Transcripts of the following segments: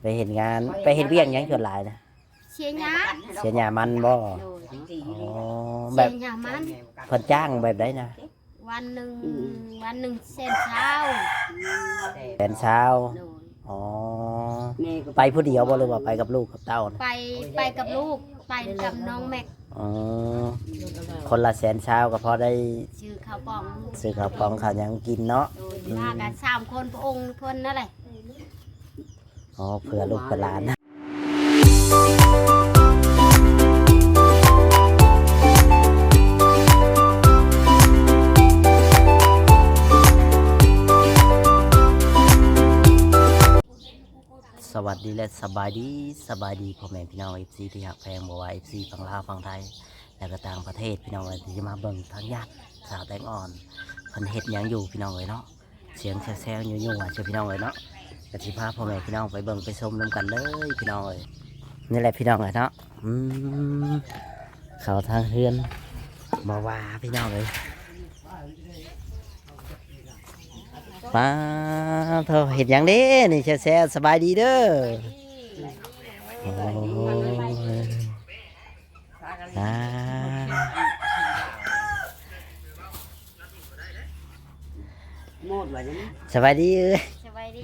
ໄປເຮັດງານ ໄປເຮັດວຽກຫຍັງສ່ວນຫຼາຍນະ? ເສຍຫຍ້າ. ເສຍຫຍ້າມັນບໍ່? ໂດຍ. ອໍ ແບບ ເສຍຫຍ້າມັນ. ເພິ່ນຈ້າງແບບໃດນະ? ວັນໜຶ່ງ ອືມ ວັນໜຶ່ງແສນຊາວ. ແສນຊາວ. ໂດຍ. ອໍ ໄປຜູ້ດຽວບໍ່ ຫຼືວ່າໄປກັບລູກກັບເຕົ້ານະ? ໄປ ໄປກັບລູກ ໄປກັບນ້ອງແມັກ. ອໍ ຄົນລະແສນຊາວກໍພໍໄດ້ຊື້ເຂົ້າປ໋ອງ ຊື້ເຂົ້າປ໋ອງເຂົ້າຫຍັງກິນເນາະ. ໂດຍ. ອືມ ມາກັນສາມຄົນ ພະອົງເພິ່ນນັ້ນແຫຼະ. ອໍ ເພື່ອລູກເພື່ອຫຼານ. ສະຫວັດດີ ແລະ ສະບາຍດີ ສະບາຍດີພໍ່ແມ່ພີ່ນ້ອງ ເອັຟຊີ ທີ່ຮັກແພງ ບໍ່ວ່າ ເອັຟຊີ ຝັ່ງລາວ ຝັ່ງໄທ ແລະ ກໍຕ່າງປະເທດ ພີ່ນ້ອງເອີຍ ທີ່ມາເບິ່ງທາງຍາດສາວແຕງອ່ອນ ເພິ່ນເຮັດຫຍັງຢູ່ ພີ່ນ້ອງເອີຍເນາະ. ສຽງແຊວໆ ຍົວໆ ເຊີ ພີ່ນ້ອງເອີຍເນາະ. ກໍຊິພາພໍ່ແມ່ພີ່ນ້ອງໄປເບິ່ງໄປຊົມນຳກັນເລີຍ ພີ່ນ້ອງເອີຍ. ນີ້ແຫຼະ ພີ່ນ້ອງເອີຍເນາະ. ອືມ ເຂົ້າທາງເຮືອນບໍ່ວ່າ ພີ່ນ້ອງເອີຍ. ປາໂທ ເຮັດຫຍັງເດ້ນີ້ ແຊວໆ ສະບາຍດີເດີ. ໂອ້ຍ ອ່າ ໂມດວ່າຫຍັງ? ສະບາຍດີເອີຍ. ສະບາຍດີ.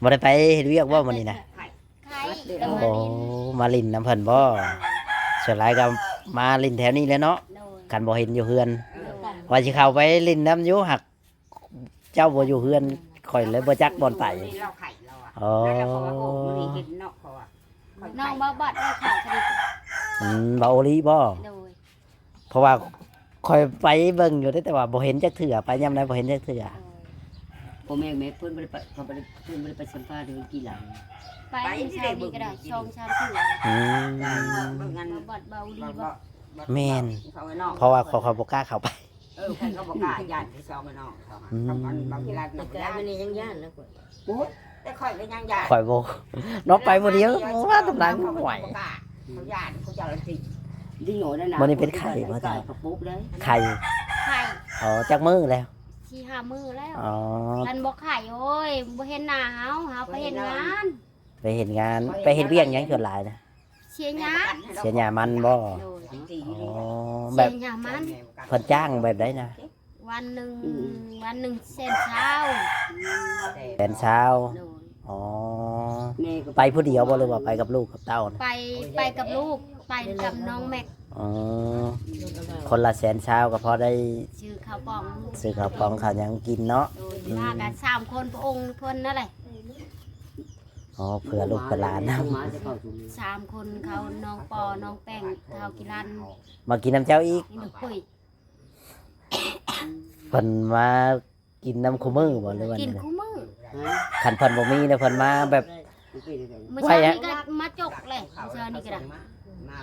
ບໍ່ໄດ້ໄປເຮັດວຽກບໍ່ມື້ນີ້ນະ? ໄຂ້ ໄຂ້ ໂອ້ ມາຫຼິ້ນນຳເພິ່ນບໍ່? ສ່ວນຫຼາຍກໍມາຫຼິ້ນແຖວນີ້ແຫຼະເນາະ. ໂດຍ. ຄັນບໍ່ເຫັນຢູ່ເຮືອນ. ໂດຍ. ວ່າຊິເຂົ້າໄປຫຼິ້ນນຳຢູ່ ຫາກ ເຈົ້າບໍ່ຢູ່ເຮືອນ ຂ້ອຍເລີຍບໍ່ຈັກບ່ອນໄປ. ລາວໄຂ້ລາວອະ. ອໍ ແລ້ວເຂົາວ່າ ໂອ້ ມື້ນີ້ເຫັນເນາະ ເຂົາວ່າ ນ້ອງບ່າວບັດ ເຂົາກໍໄດ້. ອືມ ບ່າວໂອລີບໍ່? ໂດຍ. ເພາະວ່າຂ້ອຍໄປເບິ່ງຢູ່ເດ້ ແຕ່ວ່າບໍ່ເຫັນຈັກເທື່ອ ໄປຍາມໃດບໍ່ເຫັນຈັກເທື່ອ. ໂດຍ. ບໍ່ແມ່ນແມ່ ເພິ່ນບໍ່ໄດ້ໄປ ເຂົາບໍ່ໄດ້ ເພິ່ນບໍ່ໄດ້ໄປສຳພາດເລື່ອງກິນເຫຼົ້າ. ໄປ ໄປ ມື້ເຊົ້ານີ້ກໍໄດ້ ສອງສາມເທື່ອ. ອືມ ເບິ່ງອັນ ບ່າວບັດ ບ່າວໂອລີບໍ່? ແມ່ນ ເຂົາເນາະ ເພາະວ່າຂ້ອຍ ຂ້ອຍບໍ່ກ້າເຂົ້າໄປ. ເອີ ເພິ່ນກໍບໍ່ກ້າ ຢ້ານທີ່ສອງເນາະ ເຂົາ ອືມ ຄຳອັນບາງທີລາດ ແຕ່ ແຕ່ ມັນນີ້ຍັງຢ້ານນະຂ້ອຍ. ໂອ້ຍ ແຕ່ຂ້ອຍກໍຍັງຢ້ານ ຂ້ອຍບໍ່ເນາະ ໄປຜູ້ດຽວ ບໍ່ວ່າຕຳຫຼັງ ເຂົາກໍ ຫ້ວຍ ບໍ່ກ້າ ເຂົາຢ້ານ ເຂົາເຈົ້າລະຕິ. ດິໂຫນັ້ນນະ ມື້ນີ້ເປັນໄຂ້ບໍ່ເຈົ້າ? ກະປຸບເດ້ ໄຂ້ ໄຂ້. ອໍ ຈັກມື້ແລ້ວ? ສີ່ຫ້າມື້ແລ້ວ. ອໍ ຄັນບໍ່ໄຂ້ ໂອ້ຍ ບໍ່ເຫັນໜ້າເຮົາ ເຮົາໄປເຮັດງານ. ໄປເຮັດງານ ໄປເຮັດວຽກຫຍັງສ່ວນຫຼາຍນະ? ເສຍຫຍ້າ. ເສຍຫຍ້າມັນບໍ່? ໂດຍ. ອໍ ແບບ ເສຍຫຍ້າມັນ. ເພິ່ນຈ້າງແບບໃດນະ? ວັນໜຶ່ງ ອືມ ວັນໜຶ່ງແສນຊາວ. ແສນຊາວ. ໂດຍ. ອໍ ໄປຜູ້ດຽວບໍ່ ຫຼືວ່າໄປກັບລູກກັບເຕົ້ານະ? ໄປ ໄປກັບລູກ ໄປກັບນ້ອງແມັກ. ອໍ ຄົນລະແສນຊາວກໍພໍໄດ້ຊື້ເຂົ້າປ໋ອງ ຊື້ເຂົ້າປ໋ອງເຂົ້າຫຍັງກິນເນາະ. ໂດຍ. ອືມ ມາກັນສາມຄົນ ພະອົງເພິ່ນນັ້ນແຫຼະ. ອໍ ເພື່ອລູກເພື່ອຫຼານນຳ ສາມຄົນເຂົາ ນ້ອງປໍ ນ້ອງແປ້ງ ທ້າວກິລັນ ມາກິນນຳເຈົ້າອີກ. ໂດຍ. ເພິ່ນມາກິນນຳຄູ່ມື້ບໍ່ ຫຼືວ່າ ກິນຄູ່ມື້. ຄັນເພິ່ນບໍ່ມີນະ ເພິ່ນມາແບບ ມື້ເຊົ້ານີ້ກໍມາຈົກແຫຼະ ມື້ເຊົ້ານີ້ກໍໄດ້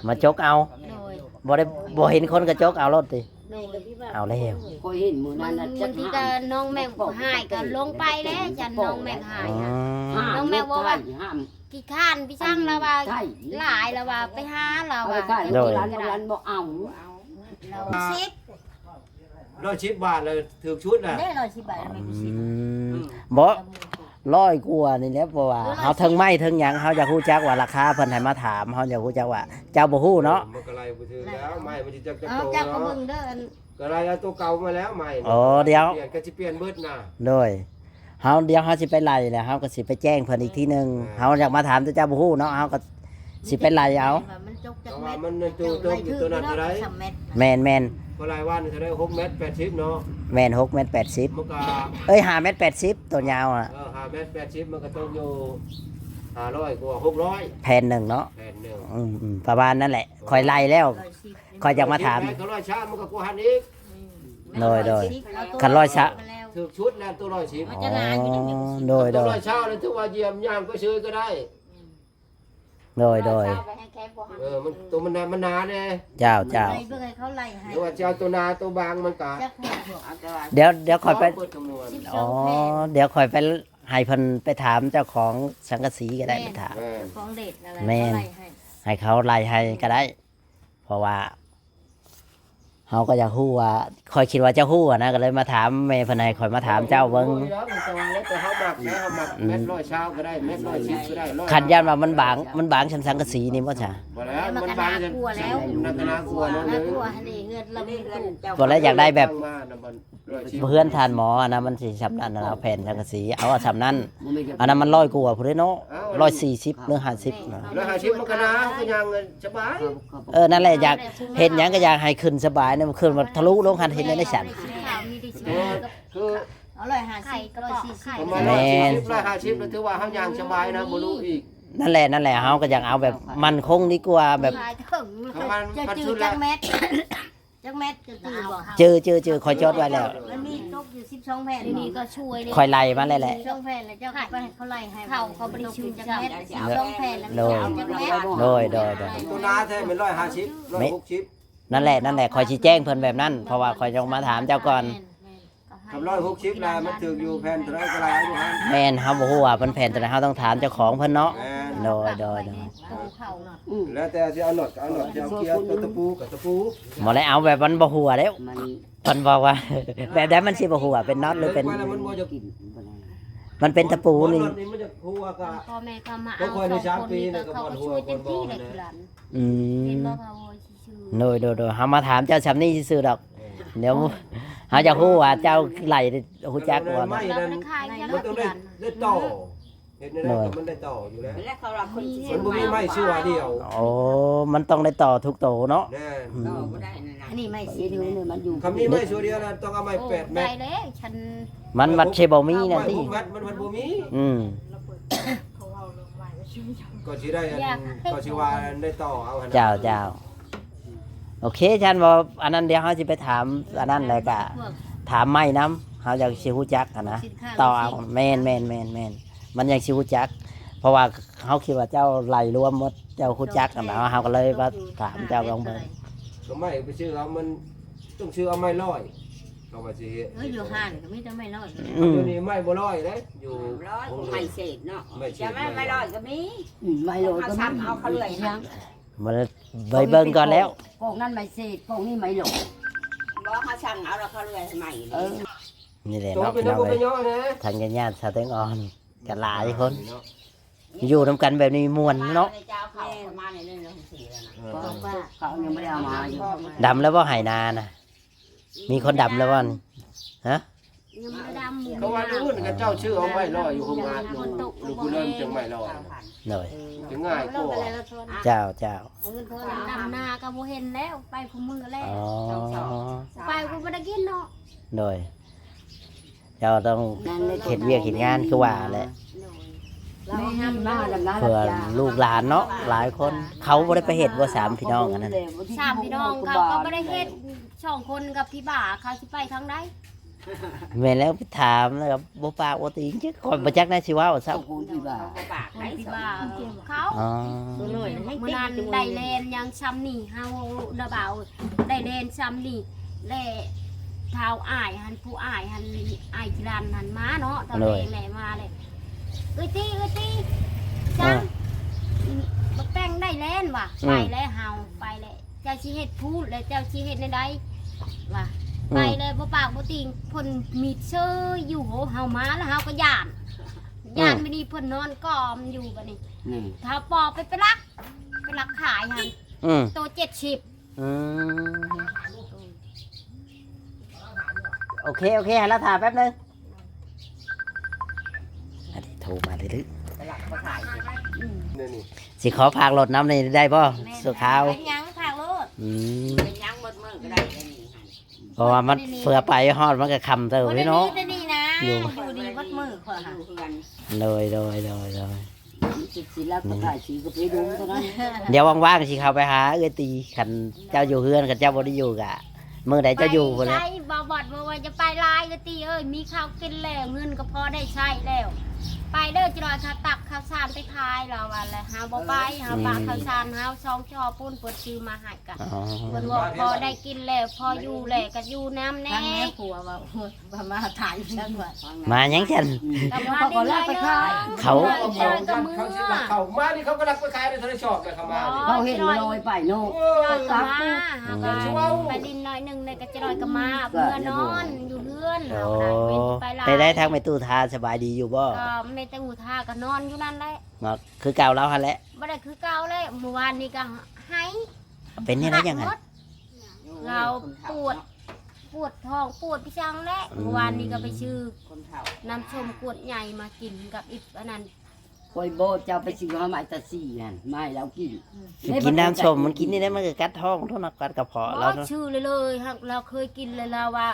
ມາຈົກເອົາ. ໂດຍ. ບໍ່ໄດ້ ບໍ່ເຫັນຄົນກໍຈົກເອົາໂລດຕິ? ໂດຍ. ເອົາແລ້ວ ຂ້ອຍເຫັນມື້ນັ້ນນະ ບາງທີກໍນ້ອງແມັກຫາຍກໍລົງໄປແລ້ວ ຢ້ານນ້ອງແມັກຫາຍ. ອໍ ນ້ອງແມັກເວົ້າວ່າ ຂີ້ຄ້ານພີ່ຊ່າງ ລາວວ່າ ຫຼາຍ ລາວວ່າໄປຫາ ລາວວ່າ. ໂດຍ. ຮ້ອຍສິບ ຮ້ອຍສິບບາດລະຖືກສຸດລະ. ໄດ້ຮ້ອຍສິບບາດລະແມ່ນ ອືມ ບໍ່ ຮ້ອຍກວ່ານີ້ແຫຼະ ເພາະວ່າເຮົາເທິງໄມ້ເທິງຫຍັງ ເຮົາຢາກຮູ້ຈັກວ່າລາຄາເພິ່ນໃຫ້ມາຖາມ ເຮົາຢາກຮູ້ຈັກວ່າ ເຈົ້າບໍ່ຮູ້ເນາະ. ມັນກໍໄລ່ບໍ່ຖືກແລ້ວ ໄມ້ມັນຊິຈັກ ເອົາ ຈັກໂຕເນາະ ເຈົ້າກໍເບິ່ງເດີ ອັນ ກໍໄລ່ເອົາໂຕເກົ່າມາແລ້ວ ໄມ້. ອໍ ດຽວ ປ່ຽນກໍຊິປ່ຽນເບິດນະ. ໂດຍ. ເຮົາ ດຽວເຮົາຊິໄປໄລ່ແລ້ວ ເຮົາກໍຊິໄປແຈ້ງເພິ່ນອີກທີໜຶ່ງ. ແມ່ນ. ເຮົາຢາກມາຖາມ ແຕ່ເຈົ້າບໍ່ຮູ້ເນາະ ເຮົາກໍຊິໄປໄລ່ເອົາ. ມັນຈົກຈັກແມັດ ເພາະວ່າມັນໂຕ ໂຕ ໂຕນັ້ນເທົ່າໃດ? ແມ່ນໆ. ເພາະລາຍວັນເທົ່າໃດ? ຫົກແມັດແປດສິບເນາະ. ແມ່ນ ຫົກແມັດແປດສິບ. ມັນກໍ ເອີຍ ຫ້າແມັດແປດສິບ ໂຕຍາວອະ. ເອີ ຫ້າແມັດແປດສິບ ມັນກໍຕົກຢູ່ຫ້າຮ້ອຍກວ່າ ຫົກຮ້ອຍ ແຜ່ນໜຶ່ງເນາະ. ແຜ່ນໜຶ່ງ. ອືມໆ ປະມານນັ້ນແຫຼະ. ຂ້ອຍໄລ່ແລ້ວ ຂ້ອຍຢາກມາຖາມ ຄັນຮ້ອຍຊາວ ມັນກໍກວ່າຫັ້ນອີກ. ໂດຍໆ ຄັນຮ້ອຍຊາວ ຖືກສຸດແລ້ວໂຕຮ້ອຍສິບ. ອໍ ໂດຍໆ ໂຕຮ້ອຍຊາວນີ້ຖືວ່າຢ້ຽມຍ່າງໄປເຊີຍກໍໄດ້. ໂດຍໆ ເອີ ມັນ ໂຕມັນໜາ ມັນໜາແດ່. ເຈົ້າໆ ເບິ່ງໃຫ້ເຂົາໄລ່ໃຫ້ ຫຼືວ່າຊິເອົາໂຕໜາໂຕບາງມັນກະ ດຽວ ດຽວຂ້ອຍໄປ ອໍ ດຽວຂ້ອຍໄປໃຫ້ເພິ່ນໄປຖາມເຈົ້າຂອງສັງກະສີກໍໄດ້. ແມ່ນ ໄປຖາມ ເຈົ້າຂອງເດດນັ້ນແຫຼະ ແມ່ນ ເຂົາໄລ່ໃຫ້ ໃຫ້ເຂົາໄລ່ໃຫ້ກໍໄດ້ ເພາະວ່າ ອ ເຮົາກໍຢາກຮູ້ວ່າ ຂ້ອຍຄິດວ່າເຈົ້າຮູ້ຫັ້ນນະ ກໍເລີຍມາຖາມແມ່ເພິ່ນ ໃຫ້ຂ້ອຍມາຖາມເຈົ້າເບິ່ງ. ໂອ້ຍ ແລ້ວແຕ່ເຮົາມັກນະ ເຮົາມັກແມັດຮ້ອຍຊາວກໍໄດ້ ແມັດຮ້ອຍສິບກໍໄດ້ ຄັນຢ້ານວ່າມັນບາງ ມັນບາງສ່ຳສັງກະສີນີ້ບໍ່ຊະ? ບໍ່ແລ້ວ ມັນບາງສ່ຳ ມັນກໍໜາກົວແລ້ວ ໜາກົວແລ້ວ ໜາກົວຫັ້ນເດ້ ເຮືອນລະມີຕູ້ ບໍ່ແລ້ວ ຢາກໄດ້ແບບ ເຮືອນທ່ານໝໍຫັ້ນນະ ມັນຊິສ່ຳນັ້ນນະ ເອົາແຜ່ນສັງກະສີ ເອົາສ່ຳນັ້ນ ອັນນັ້ນມັນຮ້ອຍກວ່າພຸ້ນເດ້ເນາະ ຮ້ອຍສີ່ສິບ ຫຼື ຫ້າສິບນະ ຮ້ອຍຫ້າສິບມັນກໍໜາ ເຮົາກໍຍ່າງສະບາຍ. ເອີ ນັ້ນແຫຼະ ຢາກເຮັດຫຍັງກໍຢາກໃຫ້ຂຶ້ນສະບາຍນະ ຂຶ້ນມາທະລຸລົງຫັ້ນ ເຮັດແນວໃດຊັ້ນ? ຄື ເອົາຮ້ອຍຫ້າສິບ ຮ້ອຍສີ່ສິບ ປະມານຮ້ອຍສີ່ສິບ ຮ້ອຍຫ້າສິບ ຖືວ່າເຮົາຍ່າງສະບາຍນະ ບໍ່ລຸອີກ. ນັ້ນແຫຼະ ນັ້ນແຫຼະ ເຮົາກໍຢາກເອົາແບບໝັ້ນຄົງດີກວ່າ ແບບ ປະມານ ເຈົ້າຈື່ຈັກແມັດ? ຈັກແມັດ ເຈົ້າຈື່ບໍ່? ຈື່ ຈື່ ຈື່ ຂ້ອຍຈອດໄວ້ແລ້ວ ມັນມີຕົກຢູ່ສິບສອງແຜ່ນ ດຽວນີ້ກໍຊ່ວຍເດ້ ຂ້ອຍໄລ່ມາແລ້ວແຫຼະ ສິບສອງແຜ່ນ ແລ້ວເຈົ້າກໍໄປໃຫ້ເຂົາໄລ່ໃຫ້ ເຂົາ ເຂົາບໍ່ໄດ້ຊື້ຈັກແມັດ ສິບສອງແຜ່ນ ແລ້ວເຈົ້າເຈົ້າຈັກແມັດ? ໂດຍ ໂດຍ ໂດຍ ໂຕໜາແທ້ແມ່ນຮ້ອຍຫ້າສິບ ຮ້ອຍຫົກສິບ ນັ້ນແຫຼະ ນັ້ນແຫຼະ ຂ້ອຍຊິແຈ້ງເພິ່ນແບບນັ້ນ ເພາະວ່າຂ້ອຍຕ້ອງມາຖາມເຈົ້າກ່ອນ ແມ່ນ ແມ່ນ ຄັນຮ້ອຍຫົກສິບລະມັນຖືກຢູ່ ແຜ່ນເທົ່າໃດກໍໄດ້ຢູ່ຫັ້ນ. ແມ່ນ ເຮົາບໍ່ຮູ້ວ່າເພິ່ນແຜ່ນເທົ່າໃດ ເຮົາຕ້ອງຖາມເຈົ້າຂອງເພິ່ນເນາະ. ແມ່ນ ໂດຍ ໂດຍ ໂດຍ ອືມ ແລ້ວແຕ່ຊິເອົານັອດກໍເອົານັອດ ຊິເອົາເກຍຕົວຕະປູກໍຕະປູ ບໍ່ໄດ້ເອົາແບບມັນບໍ່ຮົ່ວແລ້ວ ມັນ ເພິ່ນບອກວ່າ ແບບໃດມັນຊິບໍ່ຮົ່ວ ເປັນນັອດຫຼືເປັນ ມັນບໍ່ຢາກ ມັນເປັນຕະປູນີ້ ມັນຢາກຮົ່ວກໍ ພໍ່ແມ່ເຂົາມາເອົາສອງຄົນນີ້ກໍເຂົາກໍຊ່ວຍເຕັມທີ່ແຫຼະ ອືມ ເຫັນບໍ່ ເຂົາ ໂດຍ ໂດຍ ໂດຍ ເຮົາມາຖາມເຈົ້າຊ່ຳນີ້ຊື່ໆດອກ ເອີ ດຽວເຮົາຢາກຮູ້ວ່າເຈົ້າໄລ່ຮູ້ຈັກບໍ່ນະ ໄມ້ນັ້ນ ມັນຕ້ອງໄດ້ ໄດ້ຕໍ່ ເຮັດແນວໃດກໍມັນໄດ້ຕໍ່ຢູ່ແລ້ວ ແລ້ວເຂົາວ່າຄົນຊິ ມັນບໍ່ມີໄມ້ຊົ່ວດຽວ ໂອ້ ມັນຕ້ອງໄດ້ຕໍ່ທຸກໂຕເນາະ ແນ່ ອືມ ຕໍ່ບໍ່ໄດ້ນັ້ນນະ ອັນນີ້ໄມ້ຊິດນີ້ມັນຢູ່ ຄັນມີໄມ້ຊົ່ວດຽວລະຕ້ອງເອົາໄມ້ແປດແມັດ ໂອ້ ຕາຍແລ້ວ ມັນບັດຊິບໍ່ມີນັ້ນຕິ ແມັດມັນ ມັນບໍ່ມີ ອືມ ກໍຊິໄດ້ອັນ ກໍຊິວ່າໄດ້ຕໍ່ເອົາຫັ້ນນະ ເຈົ້າ ເຈົ້າ ໂອເຄ ຊັ້ນບໍ່ ອັນນັ້ນດຽວເຮົາຊິໄປຖາມອັນນັ້ນ ແລ້ວກະຖາມໄມ້ນຳ ເຮົາຢາກຊິຮູ້ຈັກຫັ້ນນະ ຕໍ່ເອົາ ແມ່ນໆໆໆ ມັນຍັງຊິຮູ້ຈັກ ເພາະວ່າເຮົາຄິດວ່າເຈົ້າໄລ່ລວມໝົດ ເຈົ້າຮູ້ຈັກຫັ້ນນະ ເຮົາກໍເລີຍວ່າຖາມເຈົ້າລອງເບິ່ງ ກໍໄມ້ໄປຊື້ເອົາ ມັນຕ້ອງຊື້ເອົາໄມ້ຮ້ອຍ ເຂົາວ່າຊິເຮັດ ເອີ ຢູ່ຮ້ານກໍມີແຕ່ໄມ້ຮ້ອຍ ອືມ ດຽວນີ້ໄມ້ບໍ່ຮ້ອຍເດ້ ຢູ່ ໄມ້ຮ້ອຍ ໂຮງເຮືອນ ໄມ້ເສດເນາະ ໄມ້ເສດ ແຕ່ໄມ້ ໄມ້ຮ້ອຍກໍມີ ອືມ ໄມ້ຮ້ອຍກໍມີ ເອົາເຂົາເລື່ອຍ ມາໄປເບິ່ງກ່ອນແລ້ວ ໂກກນັ້ນໄມ້ເສດ ໂກກນີ້ໄມ້ຫຼົກ ບໍ່ ເຮົາສັ່ງເອົາແລ້ວເຂົາເລື່ອຍໃຫ້ໃໝ່ ເອີ ນີ້ແຫຼະເນາະ ພີ່ນ້ອງເອີຍ ທາງຍາດໆສາວແຕງອ່ອນກໍຫຼາຍຄົນ ຢູ່ນຳກັນແບບນີ້ມ່ວນເນາະ ເຈົ້າເຂົາມາໃນເລື່ອງຂອງສີແລ້ວນະ ເອີ ເຂົາຍັງບໍ່ໄດ້ເອົາມາຢູ່ ດຳແລ້ວບໍ່ ໄຮ່ນານະ ມີຄົນດຳແລ້ວບໍ່ນີ້ ຮະ? ຍັງບໍ່ໄດ້ດຳ ເພາະວ່າມື້ອື່ນເຂົາເຈົ້າຊື້ເອົາໄມ້ລອຍຢູ່ໂຮງງານຢູ່ ຢູ່ຜູ້ເລີ່ມຈັ່ງໄມ້ລອຍ ໂດຍ ຈະງ່າຍກວ່າ ເຈົ້າ ເຈົ້າ ດຳນາກໍບໍ່ເຫັນແລ້ວ ໄປຄູ່ມື້ແລ້ວ ອໍ ໄປກໍບໍ່ໄດ້ກິນເນາະ ໂດຍ ເຈົ້າຕ້ອງເຮັດວຽກເຮັດງານຄືວ່າແຫຼະ ໂດຍ ແມ່ນມາດຳນາ ເພື່ອລູກຫຼານເນາະ ຫຼາຍຄົນ ເຂົາບໍ່ໄດ້ໄປເຮັດບໍ່ ສາມພີ່ນ້ອງອັນນັ້ນ ສາມພີ່ນ້ອງເຂົາກໍບໍ່ໄດ້ເຮັດ ສອງຄົນກັບພີ່ບ່າ ເຂົາຊິໄປທາງໃດ? ແມ່ນແລ້ວ ໄປຖາມແລ້ວກໍບໍ່ປາກບໍ່ຕີງ ຂ້ອຍບໍ່ຈັກແນວຊິເວົ້າຊ້ຳ ຄົນທີ່ວ່າ ຄົນທີ່ວ່າເຂົາ ອໍ ມື້ນັ້ນໄດ້ແລ່ນຍັງຊ່ຳນີ້ ເຮົາລະບ່າວໄດ້ແລ່ນຊ່ຳນີ້ ແລະທ້າວອ້າຍຫັ້ນ ຜູ້ອ້າຍຫັ້ນ ອ້າຍຈີລັນຫັ້ນມາເນາະ ຕອນແລງແລະມາແລະ ເອີຍຕີ ເອີຍຕີ ຊ່າງ ບັກແປ້ງໄດ້ແລ່ນວ່າ ໄປແລ້ວ ເຮົາໄປແລ້ວ ເຈົ້າຊິເຮັດພູດ ແລ້ວເຈົ້າຊິເຮັດແນວໃດ ວ່າ ອືມ ໄປແລ້ວບໍ່ປາກບໍ່ຕີງ ເພິ່ນມິດເຊີຍຢູ່ ໂຫ ເຮົາມາແລ້ວເຮົາກໍຢ້ານ ອືມ ຢ້ານ ບັດນີ້ເພິ່ນນອນກອມຢູ່ ບັດນີ້ ນີ້ ທ້າວປໍໄປ ໄປລັກ ໄປລັກຂາຍຫັ້ນ ອືມ ໂຕເຈັດສິບ ອືມ ໂອເຄ ໂອເຄ ໃຫ້ລາວຖ້າແປັບໜຶ່ງ ອັນນີ້ໂທມາເລື້ອຍໆ ອືມ ຊິຂໍພາກລົດນຳນີ້ໄດ້ບໍ່? ແມ່ນ ຊົ່ວຄາວ ເປັນຫຍັງພາກໂລດ ອືມ ເປັນຫຍັງໝົດມື້ກໍໄດ້ ອັນນີ້ຫັ້ນ ເພາະວ່າມັນເພື່ອໄປຮອດມັນກໍຄ່ຳເຕີບເດ້ເນາະ ບໍ່ໄດ້ມີແຕ່ນີ້ນະ ຢູ່ ຢູ່ນີ້ໝົດມື້ຂ້ອຍຫາ ຢູ່ເຮືອນ ໂດຍ ໂດຍ ໂດຍ ໂດຍ ຊິ ຊິລັບກໍຖ່າຍ ຊິກໍໄປດົງເທົ່ານັ້ນ ດຽວວ່າງໆຊິເຂົ້າໄປຫາເອື້ອຍຕີ ຄັນເຈົ້າຢູ່ເຮືອນ ຄັນເຈົ້າບໍ່ໄດ້ຢູ່ກະ ມື້ໃດເຈົ້າຢູ່ພຸ້ນແຫຼະ ໄປໄສ ບໍ່ບອດບໍ່ວ່າຈະໄປຫຼາຍ ເອື້ອຍຕີເອີຍ ມີເຂົ້າກິນແລ້ວ ເງິນກໍພໍໄດ້ໃຊ້ແລ້ວ ໄປເດີ ຈະລອຍຂ້າວຕັກຂ້າວສານໄປຂ ຂາຍລາວວ່າແຫຼະ ເຮົາບໍ່ໄປ ເຮົາປະເຂົ້າສານເຮົາສອງຈອບພຸ້ນ ເພິ່ນຊື້ມາໃຫ້ກະ ອໍ ເພິ່ນວ່າພໍໄດ້ກິນແລ້ວ ພໍຢູ່ແລ້ວກະຢູ່ນຳແດ່ ທາງແມ່ຜົວວ່າ ວ່າມາຖ່າຍຊັ້ນວ່າ ມາຫຍັງຊັ້ນ ກະມາດິນໄປຂາຍ ເຂົາ ເຂົາຊິລັກເຂົ້າມານີ້ ເຂົາກໍລັກໄປຂາຍໃນໂທລະສັບແລ້ວເຂົ້າມານີ້ ເຂົາເຫັນລອຍໄປເນາະ ເອີ ກໍມາ ເຮົາກໍໄປດິນໜ້ອຍໜຶ່ງ ແລ້ວກໍຈະລອຍກໍມາ ເມືອນອນຢູ່ເຮືອນ ເຮົາກໍໄດ້ໄປຫຼາຍ ໄດ້ທາງແມ່ຕູ້ທາສະບາຍດີຢູ່ບໍ່ ກໍແມ່ຕູ້ທາກໍນອນຢູ່ນັ້ນແຫຼະ ມາຄືເກົ່າລາວຫັ້ນແຫຼະ ບໍ່ໄດ້ຄືເກົ່າແຫຼະ ມື້ວານນີ້ກໍໄຫ້ ເປັນແນວໃດຫຍັງຫັ້ນ ລາວປວດ ປວດທ້ອງປວດພິສັງແຫຼະ ອືມ ມື້ວານນີ້ກໍໄປຊື້ນ້ຳສົ້ມຂວດໃຫຍ່ມາກິນກັບອີກອັນນັ້ນ ຂ້ອຍບອກເຈົ້າໄປຊື້ຫາໄມ້ຕາສີຫັ້ນມາໃຫ້ລາວກິນ ຊິກິນນ້ຳສົ້ມ ມັນກິນນີ້ໄດ້ ມັນກໍກັດທ້ອງໂທດນະ ກັດກະເພາະລາວ ຊື້ເລີຍໆ ຫາກລາວເຄີຍກິນແລ້ວລາວວ່າ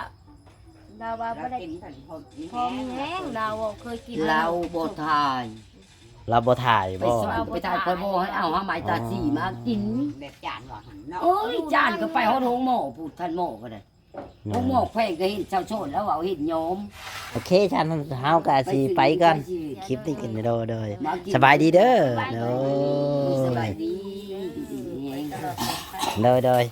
ລາວວ່າບໍ່ໄດ້ ພໍມີແຮງ ລາວເຄີຍກິນ ລາວບໍ່ຖ່າຍ ລາວບໍ່ຖ່າຍບໍ່ ໄປຖ່າຍ ຂ້ອຍບອກໃຫ້ເອົາຫາໄມ້ຕາສີມາກິນ ແບບຈານວ່າຫັ້ນເນາະ ໂອ້ຍ ຈານກໍໄປຮອດໂຮງໝໍພຸ້ນ ທ່ານໝໍກໍໄດ້ ໂຮງໝໍແຂວງກໍເຫັນຊາວໂສດລາວເວົ້າເຫັນຍອມ ໂອເຄ ທ່ານ ເຮົາກໍຊິໄປກ່ອນ ຄລິບນີ້ກໍ ໂດຍ ໂດຍ ສະບາຍດີເດີ ໂດຍ ສະບາຍດີ ໂດຍ ໂດຍ